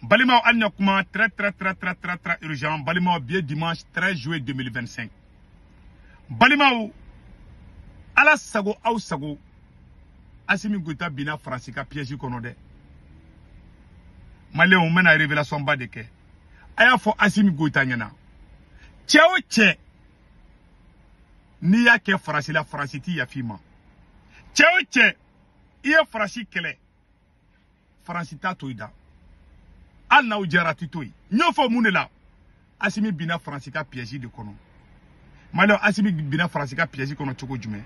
Balimaw, hali na kuma très très très très très très urgent. Balimaw, bi ye dimanche 13 juillet 2025. Balimaw, Ala sago aw sago, Assimi Goïta binna Faransi ka piège kɔnɔ dɛ. Maliyɛnw, n bɛna révélation ba de kɛ. A y'a fɔ Assimi Goïta ɲɛna, cɛ o cɛ, n'i y'a kɛ Faransi la, Faransi t'i yafa i ma. Cɛ o cɛ, i ye Faransi kɛlɛ, Faransi t'a to i da. Hali n'aw jɛra, ti to yen. N y'o fɔ mun de la? Assimi binna Faransi ka piège de kɔnɔ. Maliyɛnw, Assimi binna Faransi ka piège kɔnɔ cogo jumɛn?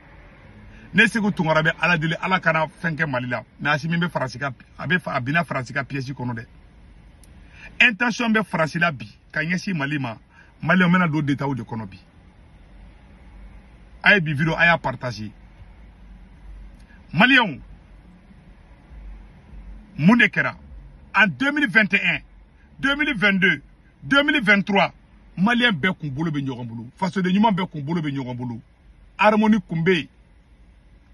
Ne Sekou Tounkara bɛ Ala deli, Ala kana fɛn kɛ Mali la, mais Assimi bɛ Faransi ka, a bɛ, a binna Faransi ka piège kɔnɔ dɛ. Intention bɛ Faransi la bi ka ɲɛsin Mali ma. Maliyɛnw, bɛna don détail de kɔnɔ bi. A ye bi vidéo, a y'a partager. Maliyɛnw, mun de kɛra en 2021, 2022, 2023? Maliyɛn bɛɛ kun bolo bɛ ɲɔgɔn bolo, fasoden ɲuman bɛɛ kun bolo bɛ ɲɔgɔn bolo, harmonie kun bɛ yen.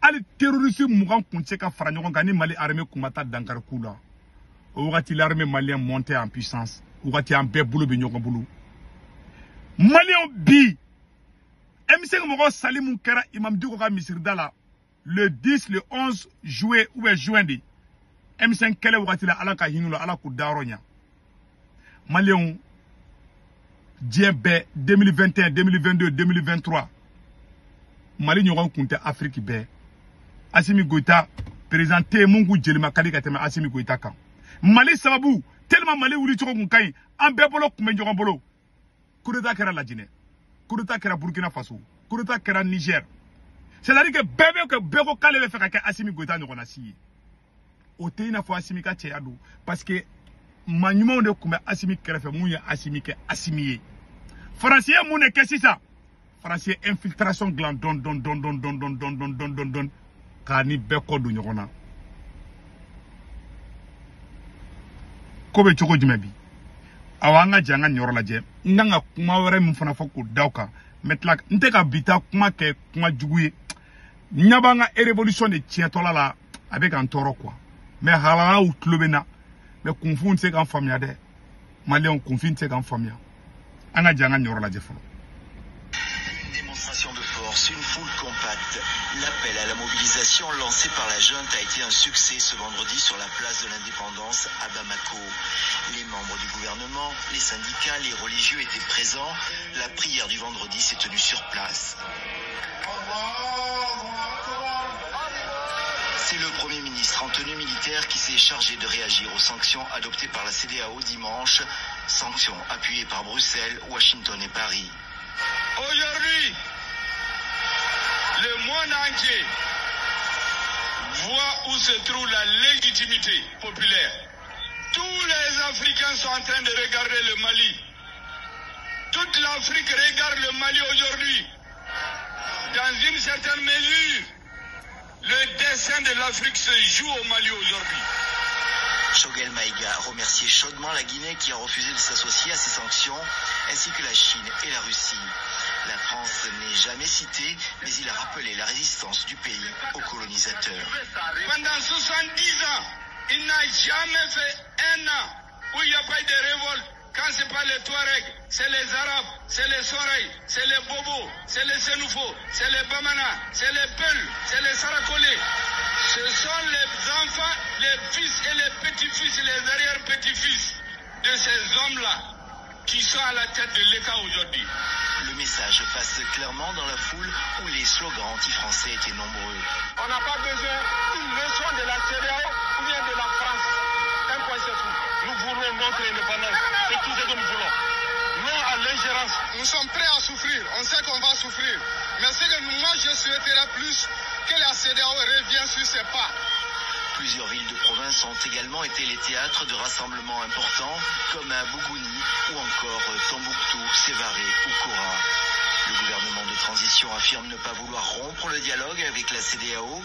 Hali terroriste 20 kun tɛ se ka fara ɲɔgɔn kan ni Mali armée kun ma taa dankari k'u la. O wagati, l'armée malienne montait en puissance. O wagati, an bɛɛ bolo bɛ ɲɔgɔn bolo. Maliyɛnw, bi M5 mɔgɔw sali mun kɛra Imam Dicko ka misirida la le 10, le 11 juillet ou bien juin de, M5 kɛlɛ wagati la, Ala ka hinɛ u la, Ala k'u dayɔrɔ ɲa. Maliyɛnw, diɲɛ bɛɛ, 2021, 2022, 2023, Mali ɲɔgɔn kun tɛ Afrique bɛɛ. Assimi Goïta, président tɛ yen mun k'u jelima ka di ka tɛmɛ Assimi Goïta kan. Mali sababu, tellement Mali wuli cogo kun ka ɲi, an bɛɛ bolo kun bɛ ɲɔgɔn bolo. Coup d'état kɛra Lajinɛ, coup d'état kɛra Burkina Faso, coup d'état kɛra Niger. C'est à dire que bɛɛ bɛ kɛ, bɛɛ ko k'ale bɛ fɛ ka kɛ Assimi Goïta ɲɔgɔnna si ye. O tɛ i n'a fɔ Assimi ka cɛya don, parce que maa ɲumanw de tun bɛ Assimi kɛrɛfɛ mun ye Assimi kɛ Assimi ye. Faransi ye mun de kɛ sisan? Faransi ye infiltration dilan dɔn dɔn dɔn dɔn dɔn dɔn dɔn dɔn dɔn dɔn dɔn k'a ni bɛɛ kɔ don ɲɔgɔn na. Ko bɛ cogo jumɛn bi? Awa, an ka jɛ an ka nin yɔrɔ lajɛ. N kan ka kuma wɛrɛ min fana fɔ k'o da o kan, n bɛ tila. N tɛ ka bi ta kuma kɛ kuma jugu ye. N ɲɛ b'an ka révolution de tiɲɛtɔla la, a bɛ ka n tɔɔrɔ quoi. Mais halalaw tulo bɛ n na, mais kunfin tɛ se k'an faamuya dɛ. Maliyɛnw, kunfin tɛ se k'an faamuya. An ka jɛ an ka nin yɔrɔ lajɛ fɔlɔ. Une démonstration de force, une foule compacte. L'appel à la mobilisation lancé par la junte a été un succès ce vendredi sur la place de l'Indépendance à Bamako. Les membres du gouvernement, les syndicats, les religieux étaient présents. La prière du vendredi s'est tenue sur place. C'est le Premier ministre en tenue militaire qui s'est chargé de réagir aux sanctions adoptées par la CEDEAO dimanche, sanctions appuyées par Bruxelles, Washington et Paris. Aujourd'hui, le monde entier voit où se trouve la légitimité populaire. Tous les Africains sont en train de regarder le Mali. Toute l'Afrique regarde le Mali aujourd'hui. Dans une certaine mesure, le destin de l'Afrique se joue au Mali aujourd'hui. Choguel Maïga a remercié chaudement la Guinée qui a refusé de s'associer à ces sanctions, ainsi que la Chine et la Russie. La France n'est jamais citée, mais il a rappelé la résistance du pays aux colonisateurs. Pendant 70 ans, il n'a jamais fait un an où il n'y a pas eu de révolte. Quand ce n'est pas les Touaregs, c'est les Arabes, c'est les Soreilles, c'est les Bobos, c'est les Sénoufos, c'est les Bamana, c'est les Peuls, c'est les Sarakolés. Ce sont les enfants, les fils et les petits-fils et les arrière-petits-fils de ces hommes-là qui sont à la tête de l'État aujourd'hui. Le message passe clairement dans la foule où les slogans anti-français étaient nombreux. On n'a pas besoin d'une leçon de la CEDEAO ou bien de la France. Un point, c'est tout. Nous voulons notre indépendance. C'est tout ce que nous voulons. Non à l'ingérence. Nous sommes prêts à souffrir. On sait qu'on va souffrir. Mais ce que moi je souhaiterais plus, que la CEDEAO revienne sur ses pas. Plusieurs villes de province ont également été les théâtres de rassemblements importants, comme à Bougouni ou encore Tombouctou, Sévaré ou Kora. Le gouvernement de transition affirme ne pas vouloir rompre le dialogue avec la CEDEAO,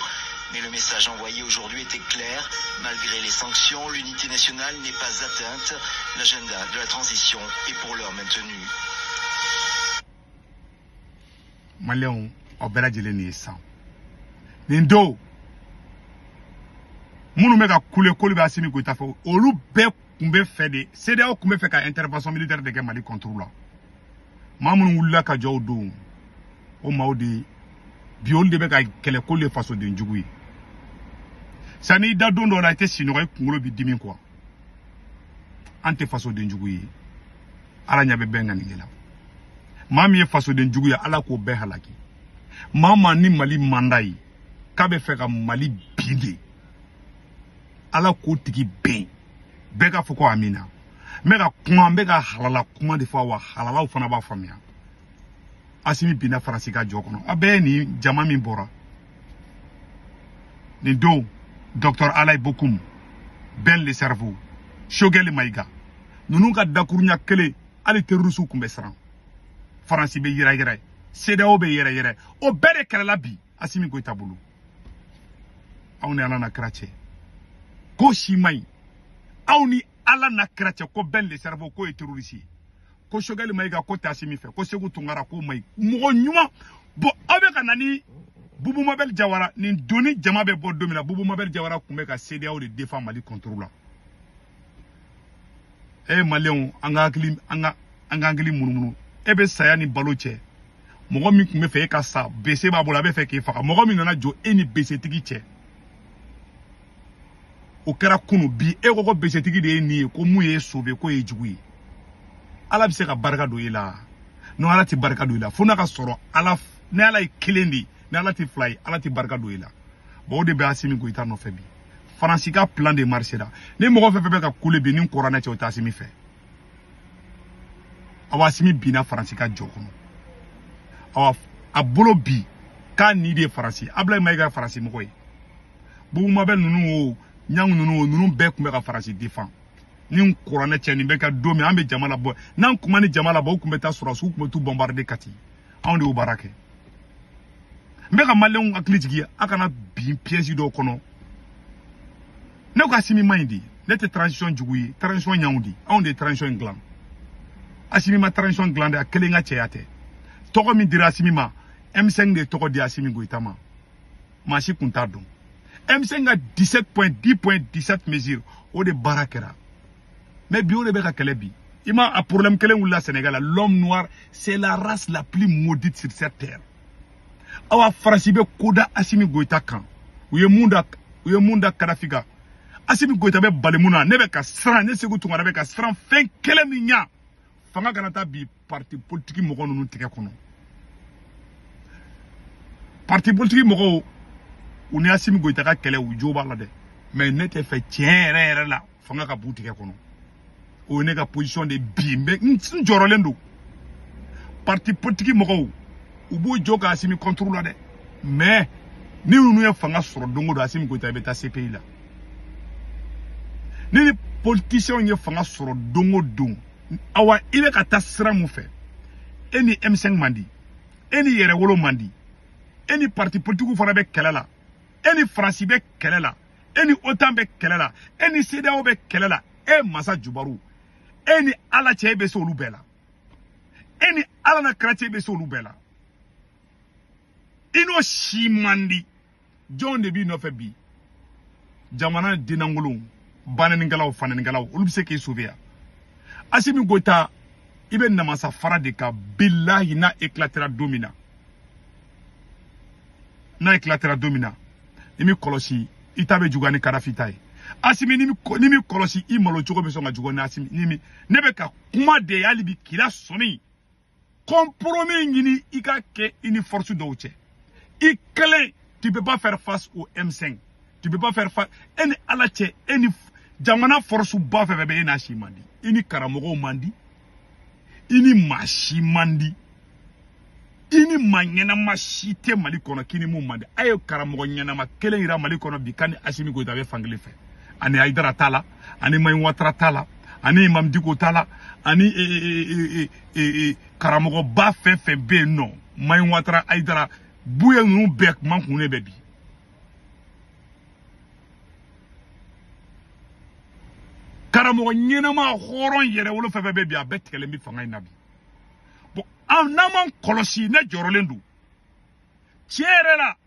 mais le message envoyé aujourd'hui était clair. Malgré les sanctions, l'unité nationale n'est pas atteinte. L'agenda de la transition est pour l'heure maintenu. Maliyɛnw, aw bɛɛ lajɛlen nin ye sisan nin don. Minnu bɛ ka kule k'olu bɛ Assimi Goïta fɛ, olu bɛɛ tun bɛ fɛ de, CEDEAO tun bɛ fɛ ka intervention militaire de kɛ Mali contre la. Maa minnu wulila ka jɔ o don, o maaw de bi olu de bɛ ka kɛlɛ k'olu ye fasoden jugu ye. Sanni i da don dɔ la i tɛ sinɔgɔ, i kunkolo b'i dimi quoi. An tɛ fasoden jugu ye. Ala ɲɛ bɛ bɛɛ ŋaniye la. Maa min ye fasoden jugu ye, Ala k'o bɛɛ halaki. Maa maa ni Mali manda ye k'a bɛ fɛ ka Mali bin de, Ala k'o tigi bɛn. Bɛɛ k'a fɔ ko amina. N bɛ ka kuma, n bɛ ka halala kuma de fɔ, wa halalaw fana b'a faamuya. Assimi binna Faransi ka jɔ kɔnɔ. A bɛɛ ye nin jama min bɔra nin don, Docteur Alaye Bokoum, Ben le Cerveau, Choguel Maïga, ninnu ka dakuruɲa kelen, hali terroriste tun bɛ siran. Faransi bɛ yɛrɛ yɛrɛ, CEDEAO bɛ yɛrɛ yɛrɛ, o bɛɛ de kɛlɛla bi Assimi Goïta bolo. Aw ni Ala na kira cɛ, ko si man ɲi. Aw ni Ala na kira cɛ, ko Ben le Cerveau k'o ye terroriste ye, ko Choguel Maïga ko tɛ Assimi fɛ, ko Sékou Tounkara k'o man ɲi. Mɔgɔ ɲuman bon, aw bɛ ka na ni Boubou Mabel Diawara nin doni jama bɛ bɔ don min na, Boubou Mabel Diawara tun bɛ ka CEDEAO de défend Mali contre la. E Maliyɛnw, an ka hakili, an ka hakili munumunu. E bɛ saya ni balo cɛ. Mɔgɔ min tun bɛ fɛ e ka sa, bese b'a bolo, a bɛ fɛ k'e faga. Mɔgɔ min nana jɔ e ni besetigi cɛ, o kɛra kunu. Bi e ko ko besetigi de ye nin ye, ko mun ye sauver, k'o ye jugu ye. Ala bɛ se ka barika don e la? Non, Ala tɛ barika don e la. Fo n'a ka sɔrɔ Ala, ni Ala ye kelen de ye, ni Ala tɛ fila ye, Ala tɛ barika don e la. Bon, o de bɛ Assimi Goïta nɔfɛ bi. Faransi ka plan de marché la. Ni mɔgɔ fɛn fɛn bɛ ka kule bi ni kuranɛ cɛ, o tɛ Assimi fɛ. Awa Assimi binna Faransi ka jɔ kɔnɔ. Awa a bolo bi k'a ni de ye Faransi. Ablaye Maïga ye Faransi mɔgɔ ye. Boubou Mabel ninnu o, Ɲangu ninnu o, ninnu bɛɛ tun bɛ ka Faransi défend. Ni kuranɛ cɛ, nin bɛ ka don min an bɛ jama labɔ, n'an kuma ni jama labɔ, u tun bɛ taa sɔrɔsiw tun bɛ t'u bombarder Kati. Anw de y'o baara kɛ. N bɛ ka Maliyɛnw hakili jigin, a kana bin piège dɔw kɔnɔ. Ne ko Assimi man ɲi de, ne tɛ transition jugu ye, transition ɲanw de, anw de ye transition in dilan. Assimi ma transition dilan dɛ, a kelen ka cɛya tɛ. Tɔgɔ min dira Assimi ma, M5 de tɔgɔ di Assimi Goïta ma, maa si kun t'a dɔn. M5 ka 17.10.17 mesures, o de baara kɛra. Mais bi o de bɛ ka kɛlɛ bi. I ma a problème kelen wulila Sénégal la. L'homme noir, c'est la race la plus maudite sur cette terre. Awa Faransi bɛ ko da Assimi Goïta kan. U ye mun da, u ye mun da Kadafi kan. Assimi Goïta bɛ bali mun na, ne bɛ ka siran, ne Sékou Tounkara bɛ ka siran fɛn kelen min ɲɛ. Fanga kana taa bi parti politique mɔgɔ ninnu tigɛ kɔnɔ. Parti politique mɔgɔw, u ni Assimi Goïta ka kɛlɛ, u jo b'a la dɛ. Mais ne tɛ fɛ tiɲɛ yɛrɛ yɛrɛ la fanga ka b'u tigɛ kɔnɔ. O ye ne ka position de bi, n bɛ n jɔrɔlen don. Parti politique mɔgɔw, u b'u jɔ ka Assimi contre la dɛ. Mais ni ninnu ye fanga sɔrɔ don o don, Assimi Goïta bɛ taa CPI la. Ni politiciens ye fanga sɔrɔ don o don, awa i bɛ ka taa sira mun fɛ, e ni M5 man di, e ni Yɛrɛwolo man di, e ni parti politique fana bɛ kɛlɛ la, e ni Faransi bɛ kɛlɛ la, e ni OTAN bɛ kɛlɛ la, e ni CEDEAO bɛ kɛlɛ la, e masa Jubaru, e ni Ala cɛ e bɛ se olu bɛɛ la, e ni Ala na kira cɛ e bɛ se olu bɛɛ la. I n'o si man di. Jɔn de b'i nɔfɛ bi? Jamana dennankolow, banɛnikɛlaw, fanɛnikɛlaw, olu bɛ se k'i sauver ya. Assimi Goïta, i bɛ namasa fara de kan, bilahi n'a éclatera don min na, n'a éclatera don min na, i mi kɔlɔsi, i ta bɛ juguya ni Kadafi ta ye. Assimi, ni mi kɔlɔsi, i malo cogo bɛ sɔn ka juguya ni Assimi. Ni mi, ne bɛ ka kuma de ye hali bi k'i la sɔmi. Compromis ɲini i ka kɛ i ni force dɔw cɛ. I kelen, tu peux pas faire face au M5. Tu peux pas faire face. E ni Ala cɛ, e ni jamana force ba fɛn fɛn bɛ, e n'a si man di. I ni karamɔgɔw man di. I ni maa si man di. I ni maa ɲɛnama si tɛ Mali kɔnɔ k'i ni mun man di. A ye karamɔgɔ ɲɛnama kelen yira Mali kɔnɔ bi k'a ni Assimi Goïta bɛ fankelen fɛ. Ani Haïdara t'a la, ani Mayi Ouattara t'a la, ani Imam Dicko t'a la, ani karamɔgɔba fɛn fɛn bɛ yen nɔ, Mayi Ouattara, Haïdara, Buye ninnu bɛɛ man kun ne bɛ bi. Karamɔgɔ ɲɛnama hɔrɔn yɛrɛ wolo fɛn fɛn bɛ bi, a bɛɛ tigɛlen bɛ fanga in na bi. Bon, an n'an m'an kɔlɔsi, ne jɔrɔlen don. Tiɲɛ yɛrɛ la,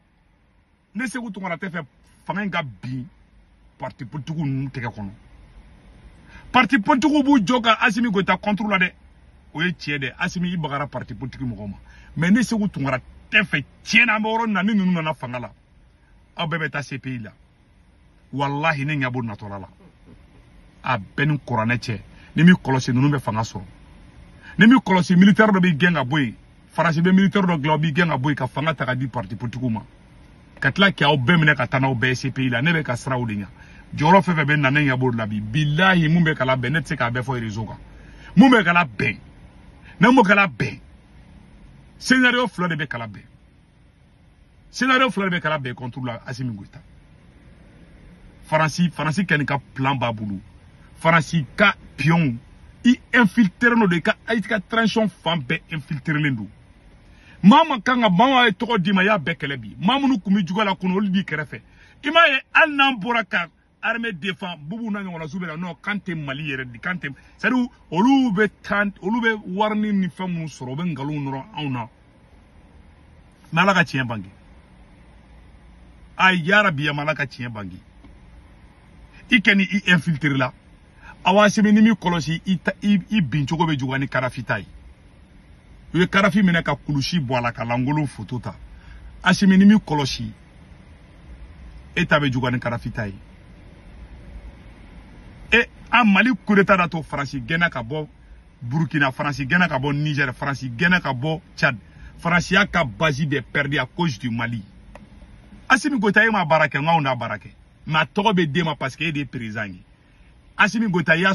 ne Sékou Tounkara tɛ fɛ fanga in ka bin parti politique ninnu tɛgɛ kɔnɔ. Parti politique b'u jɔ ka Assimi Goïta contre la dɛ. O ye tiɲɛ dɛ, Assimi i bagara parti politique mɔgɔw ma. Mais ne Sékou Tounkara tɛ fɛ tiɲɛ na, an bɛ yɔrɔ min na, ni ninnu nana fanga la, aw bɛɛ bɛ taa CPI la. Wallahi ne ɲɛ b'o natɔla la. A bɛɛ ni kuranɛ cɛ, ni m'i kɔlɔsi ninnu bɛ fanga sɔrɔ. Ni m'i kɔlɔsi militaire dɔ b'i gɛn ka bɔ yen, Faransi bɛ militaire dɔ dilan o b'i gɛn ka bɔ yen ka fanga ta ka di parti politique ma. Ka tila k'aw bɛɛ minɛ ka taa n'aw bɛɛ ye CPI la. Ne bɛ ka siraw de ɲɛ. Jɔyɔrɔ fɛn fɛn bɛ na ne ɲɛ b'o de la bi. Bilahi mun bɛ ka labɛn, ne tɛ se k'a bɛɛ fɔ réseau kan. Mun bɛ ka labɛn, ne mun ka labɛn, scénario fila de bɛ ka labɛn. Scénario fila de bɛ ka labɛn contre la Assimi Goïta. Faransi kɛ nin ka plan b'a bolo. Faransi ka pion i infiltré no de ka i ka transition fan bɛɛ infiltré don. Maa ma kan ka maa ye tɔgɔ d'i ma, i y'a bɛɛ kɛlɛ bi. Maa minnu kun bɛ juguya la kɔnɔ, olu b'i kɛrɛfɛ. I m'a ye hali n'an bɔra ka armée défend, Bubu n'a ɲɔgɔnna su bɛ na non kan tɛ Mali yɛrɛ di kan tɛ. C'est à dire olu bɛ tan, olu bɛ warini ni fɛn minnu sɔrɔ, u bɛ nkalon nɔrɔ anw na. Mais Ala ka tiɲɛ bange. Ayi yarabi ma Ala ka tiɲɛ bange. I kɛ ni i infiltré la. Awa Assimi ni m'i kɔlɔsi i bin cogo bɛ juguya ni Kadafi ta ye. U ye Kadafi minɛ ka kulusi bɔ a la ka lankolon photo ta. Assimi ni m'i kɔlɔsi e ta bɛ juguya ni Kadafi ta ye. E an Mali coup d'état da to Faransi gɛnna ka bɔ Burkina, Faransi gɛnna ka bɔ Niger, Faransi gɛnna ka bɔ Tchad. Faransi y'a ka base bɛɛ perdu à cause du Mali. Assimi Goïta e ma baara kɛ, nka anw n'a baara kɛ. Mais a tɔgɔ bɛ d'e ma parce que e de ye président ye. Assimi Goïta ya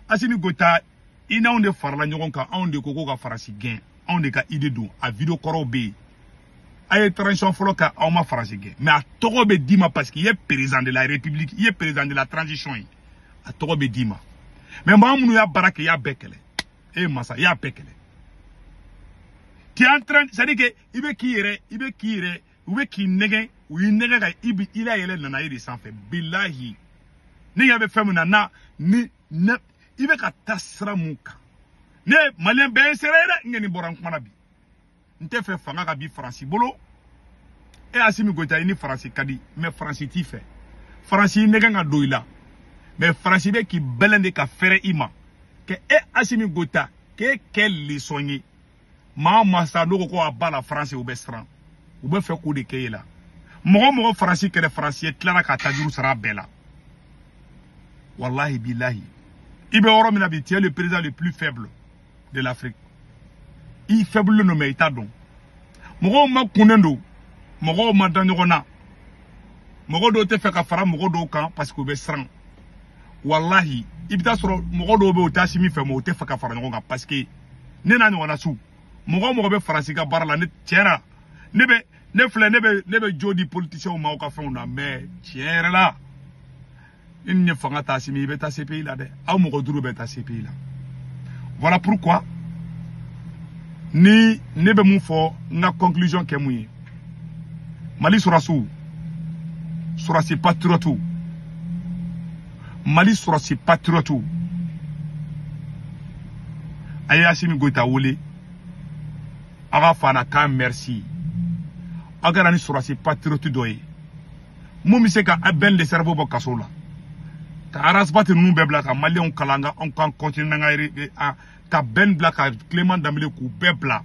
Assimi Goïta i n'anw de farala ɲɔgɔn kan, anw de ko ka Faransi gɛn, anw de ka idée don, a vidéo kɔrɔw bɛ yen. A ye transition fɔlɔ kɛ, aw ma Faransi gɛn, mais a tɔgɔ bɛ d'i ma parce que i ye président de la République, i ye président de la transition ye. A tɔgɔ bɛ d'i ma. Mais maa minnu y'a baara kɛ, i y'a bɛɛ kɛlɛ. E ye masa, i y'a bɛɛ kɛlɛ. Tu es en train, c'est-à-dire que i bɛ k'i yɛrɛ, i bɛ k'i yɛrɛ, u bɛ k'i nɛgɛn, u y'i nɛgɛn ka i bi i la yɛlɛ nana e de sanfɛ. Bilahi. Ne ɲɛ bɛ fɛn min na, na ni ne i bɛ ka taa sira mun kan. Ne Malien bɛɛ ye sera ye dɛ, n kɔni bɔra n kuma na bi. N tɛ fɛ fanga ka bi Faransi bolo. E Assimi Goïta i ni Faransi ka di, mais Faransi t'i fɛ. Faransi y'i nɛgɛn ka don i la. Mais Faransi bɛ k'i bɛlɛn de ka fɛrɛ i ma. Kɛ e Assimi Goïta k'e kɛ leçon ye. Maa o maa sa n'o ko a ba la Faransi, u bɛ siran. U bɛ fɛ k'o de kɛ e la. Mɔgɔ o mɔgɔ Faransi kɛlɛ, Faransi ye tilara k'a ta juru sara a bɛɛ la. Wallahi billahi. I bɛ yɔrɔ min na bi, tu es le président le plus faible de l'Afrique. I faible don mais i t'a dɔn. Mɔgɔw ma kunnen don, mɔgɔw ma da ɲɔgɔn na. Mɔgɔ dɔw tɛ fɛ ka fara mɔgɔ dɔw kan parce que u bɛ siran. Wallahi, i bɛ taa sɔrɔ mɔgɔ dɔw bɛ yen u tɛ Assimi fɛ mais u tɛ fɛ ka fara ɲɔgɔn kan parce que ne n'a ɲɔgɔnna su. Mɔgɔ o mɔgɔ bɛ Faransi ka baara la, ne tiɲɛ na, ne bɛ ne filɛ ne bɛ ne bɛ jo di politiciens ma aw ka fɛnw na, mais tiɲɛ yɛrɛ la, ni nin ye fanga ta Assimi, i bɛ taa CPI la dɛ. Aw mɔgɔ duuru bɛ taa CPI la. Voilà pourquoi ni ne bɛ mun fɔ, n ka conclusion kɛ mun ye. Mali sɔrɔsiw, sɔrɔsi patriotes, Mali sɔrɔsi patriotes, a ye Assimi Goïta wele, aw ka fɔ a na k'a merci. Aw ka na ni sɔrɔsi patriote dɔ ye mun bɛ se ka Ben le cerveau bɔ kaso la, ka Ras Bath ninnu bɛɛ bila ka Maliyɛnw kalan, ka anw kan continuer n'an ka ka Ben bila ka Clément Dembélé k'u bɛɛ bila.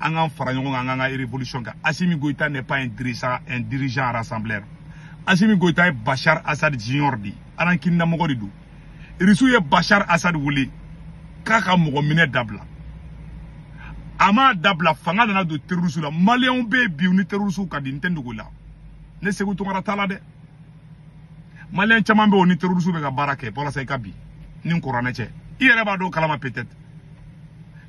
An k'an fara ɲɔgɔn kan, an k'an ka révolution kɛ. Assimi Goïta n'est pas un dirigeant rassembleur. Assimi Goïta ye Bachar Assad Junior de ye, arankinamɔgɔ de don. Irisiw ye Bachar Assad wele k'a ka mɔgɔ minɛ dabila, a m'a dabila, fanga nana don terroriste la. Maliyɛnw bɛ yen bi u ni terroriste ka di, n tɛ dogo la. Ne Sékou Tounkara t'a la dɛ. Maliyɛn caman bɛ yen o ni terroriste bɛ ka baara kɛ walasa i ka bi ni n kuranɛ cɛ. I yɛrɛ b'a dɔn kalama peut-être.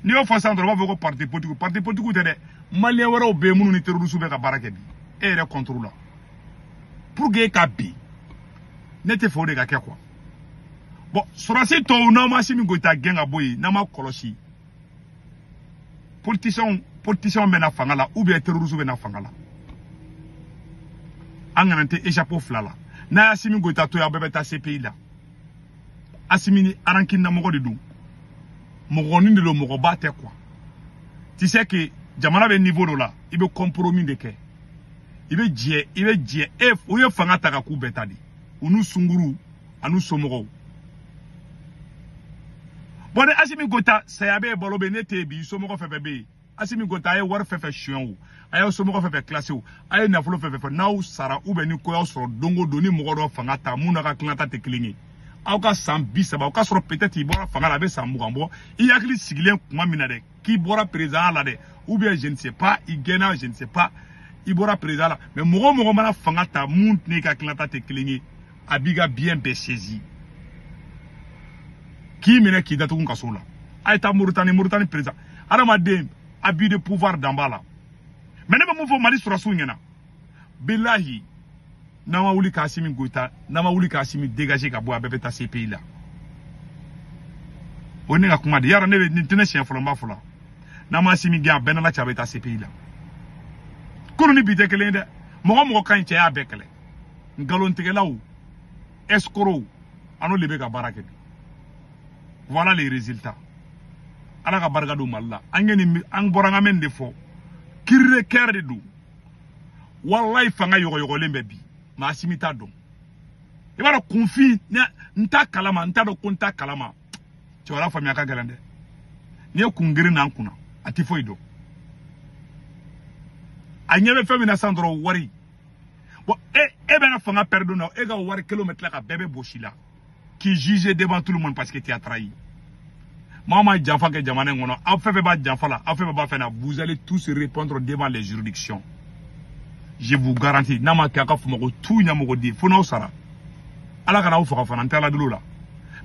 N'i y'o fɔ sisan dɔrɔn, u b'a fɔ ko parti politique, parti politique tɛ dɛ. Maliyɛn wɛrɛw bɛ yen minnu ni terroriste bɛ ka baara kɛ bi e yɛrɛ contre la. Pour que e ka bi, ne tɛ fɛ o de ka kɛ quoi. Bon, sɔrɔsi tɔw, n'aw ma Assimi Goïta gɛn ka bɔ yen, n'aw ma kɔlɔsi, politiciens bɛ na fanga la ou bien terroriste bɛ na fanga la. An kana tɛ échappe fila la. N'a ye Assimi Goïta to yen, aw bɛɛ bɛ taa CPI la. Assimi ni arankinamɔgɔ de don, mɔgɔnin de don, mɔgɔba tɛ quoi. Tu sais que jamana bɛ niveau dɔ la, i bɛ compromis de kɛ. I bɛ jɛ i bɛ jɛ e u ye fanga ta ka k'u bɛɛ ta de u n'u sunguru an'u somɔgɔw. Bon ni Assimi Goïta saya bɛ yen balo bɛ yen ne tɛ yen bi somɔgɔ fɛn fɛn bɛ yen Assimi Goïta a ye wari fɛn fɛn suɲɛ o a y'aw somɔgɔ fɛn fɛn classé o a ye nafolo fɛn fɛn fɔ n'aw sara ou bien ni ko y'aw sɔrɔ don o don ni mɔgɔ dɔ fanga ta mun n'a ka tilata tɛ kelen ye aw ka san 30 o ka sɔrɔ peut-être i bɔra fanga la a bɛ san 20 bɔ i hakili sigilen kuma min na dɛ k'i bɔra président la dɛ ou bien je ne sais pas i gɛnna je ne sais pas i bɔra président la mais mɔgɔ o mɔgɔ mana fanga ta mun n'i ka tilata tɛ kelen ye a b'i ka bien bɛɛ saisi k'i minɛ k'i datugu kaso la. A ye taa Mauritanie Mauritanie président hadamaden abus de pouvoir dan b'a la. Mais ne bɛ mun fɔ Mali sɔrɔsiw ɲɛna bilahi n'an ma wuli k'Assimi Goïta n'an ma wuli k'Assimi dégager ka bɔ a bɛɛ bɛ taa CPI la. O ye ne ka kuma de ye yarɔ ne bɛ nin tɛ ne siɲɛ fɔlɔ n b'a fɔ la n'an ma Assimi gɛn a bɛɛ n'Ala cɛ a bɛ taa CPI la. Kunun ni bi tɛ kelen ye dɛ mɔgɔ mɔgɔ ka ɲi cɛ y'a bɛɛ kɛlɛ nkalontigɛlaw escrocs an n'olu de bɛ ka baara kɛ bi. Voilà les résultats. Ala ka barika don Mali la. An ye nin an bɔra an ka mɛn de fɔ. Cri de cœur de don. Walayi fanga yɔgɔyɔgɔlen bɛ bi. Maa Assimi t'a dɔn. I b'a dɔn kunfin n t'a kalama n t'a dɔn ko n t'a kalama. Cɛwala faamuya ka gɛlɛn dɛ. N'i ye kun girin n'an kunna a ti foyi dɔn. A ɲɛ bɛ fɛn min na sisan dɔrɔn wari. Bon e bɛna fanga perdre don na e ka wari kelen bɛ tila ka bɛɛ bɛ bosi la. Qui juge devant tout le monde parce que tu as trahi. Moi, ma janfa kɛ jamana in kɔnɔ aw fɛn fɛn b'a janfa la aw fɛn fɛn b'a fɛn na vous allez tous répondre devant les juridictions. Je vous garantis n'a ma kɛ a ka fɔ ma ko tu ɲɛmɔgɔden fo n'aw sara ala kana aw faga fana n tɛ ala deli o la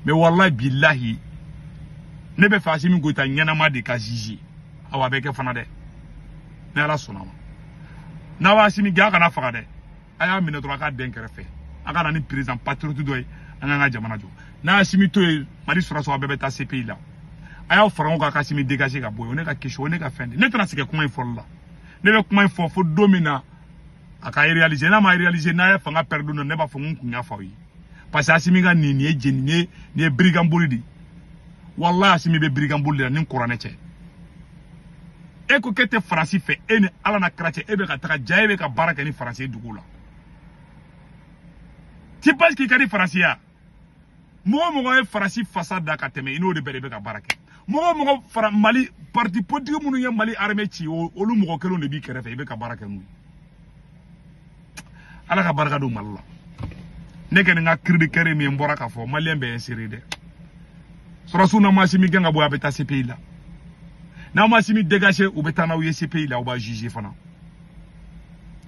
mais walahi bilahi ne bɛ fɛ Assimi Goïta ɲɛnama de ka juger awa a bɛ kɛ fana dɛ ni ala sɔnna ma. N'a b'a Assimi gɛn a kana faga dɛ a y'a minɛ dɔrɔn a k'a den kɛrɛfɛ a ka na ni président patriote dɔ ye an k'an ka jamana jɔ. N'a Assimi to yen Mali sɔrɔsiw a bɛɛ bɛ taa CPI la. A y'aw fara ɲɔgɔn kan k'Assimi dégager ka bɔ yen o ne ka question o ne ka fɛn de ne tɛna segin kuma in fɔli la ne bɛ kuma in fɔ fo don min na a ka réaliser n'a ma réaliser n'a ye fanga perdre don ne b'a fɔ n kun y'a fɔ aw ye parce que Assimi ka nin ye jeni nin ye birikan boli de walahi Assimi bɛ birikan boli de la ni kuranɛ cɛ e ko k'e tɛ Faransi fɛ e ni Ala na kira cɛ e bɛ ka taga ja e bɛ ka baara kɛ ni Faransi ye dugu la. Tu penses k'i ka di Faransi ya mɔgɔ mɔgɔ ye Faransi fasa da ka tɛmɛ i n'o de bɛɛ de bɛ ka baara kɛ. Mɔgɔ mɔgɔ fara Mali parti politique minnu ye Mali armée ci olu mɔgɔ kelenw de b'i kɛrɛfɛ i bɛ ka baara kɛ n'u ye. Ala ka barika don Mali la. Ne kɛ ni n ka cri de cœur min ye n bɔra k'a fɔ malien bɛɛ insérer dɛ. Sɔrɔsiw n'aw ma Assimi gɛn ka bɔ a bɛ taa CPI la. N'aw ma Assimi dégager u bɛ taa n'aw ye CPI la u b'a juger fana.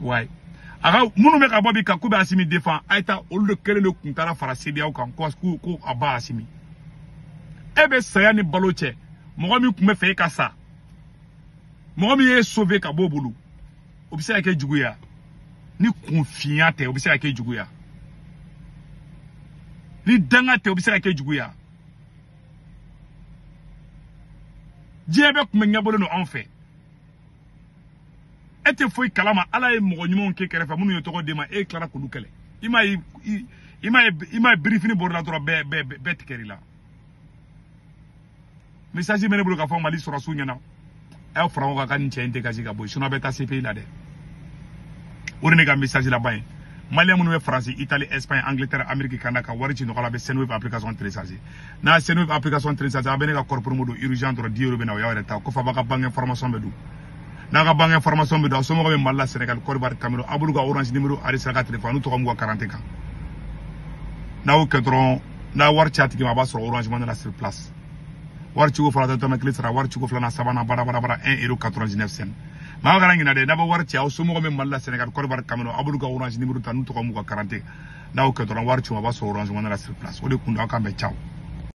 Ouais. A ka minnu bɛ ka bɔ bi ka k'u bɛ Assimi défend a ye taa olu de kelen de kun taara fara CEDEAO kan ko a ba Assimi. E bɛ saya ni balo cɛ mɔgɔ min tun bɛ fɛ e ka sa mɔgɔ min y'e sauver ka bɔ o bolo o bɛ se ka kɛ juguya ni kunfinya tɛ o bɛ se ka kɛ juguya ni danga tɛ o bɛ se ka kɛ juguya diɲɛ bɛɛ tun bɛ ɲɛbɔlen don anw fɛ e tɛ foyi kalama ala ye mɔgɔ ɲumanw kɛ kɛrɛfɛ minnu ye tɔgɔ d'e ma e tilara k'olu kɛlɛ i m'a ye birifini bɔr'i la dɔrɔn bɛɛ tigɛr'i la. Message bɛ ne bolo k'a fɔ Mali sɔrɔsiw ɲɛna a y'aw fara ɲɔgɔn kan ka nin cɛ in dégager ka bɔ yen sinon a bɛ taa CPI la dɛ. O de ne ka message laban ye. Malien minnu bɛ Faransi, Italie, Espagne, Angleterre, Amérique, Canada ka wari ci nɔgɔ la a bɛ Sendwave application télécharger. N'a ye Sendwave application télécharger a bɛ ne ka code promo don urgent dɔrɔn 10 euros bɛ na o y'aw yɛrɛ ta kɔfɛ a b'a ka banque information bɛ don. N'a ka banque information bɛ don a somɔgɔw bɛ Mali la, Sénégal, Côte d'Ivoire, Cameroun a b'olu ka Orange numéro enregistré a ka téléphone n'u tɔgɔ m'u ka carte kan. N'a y'o kɛ dɔrɔn n'a wari ci a tigi ma a b'a sɔrɔ Orange Money la sur place. Wari ciko fɔlɔ tɛ tɔmɛ kelen sara wari ciko filanan sabanan bara bara bara 1,99 €. Maa kana ɲinɛ dɛ n'a bɛ wari ci aw somɔgɔw bɛ Mali la Sénégal Côte d'Ivoire Cameroun a b'olu ka Orange numéro ta n'u tɔgɔ m'u ka carte n'a y'o kɛ dɔrɔn wari ci a b'a sɔrɔ Orange Money la sur place o de kun don aw kan bɛn ciao.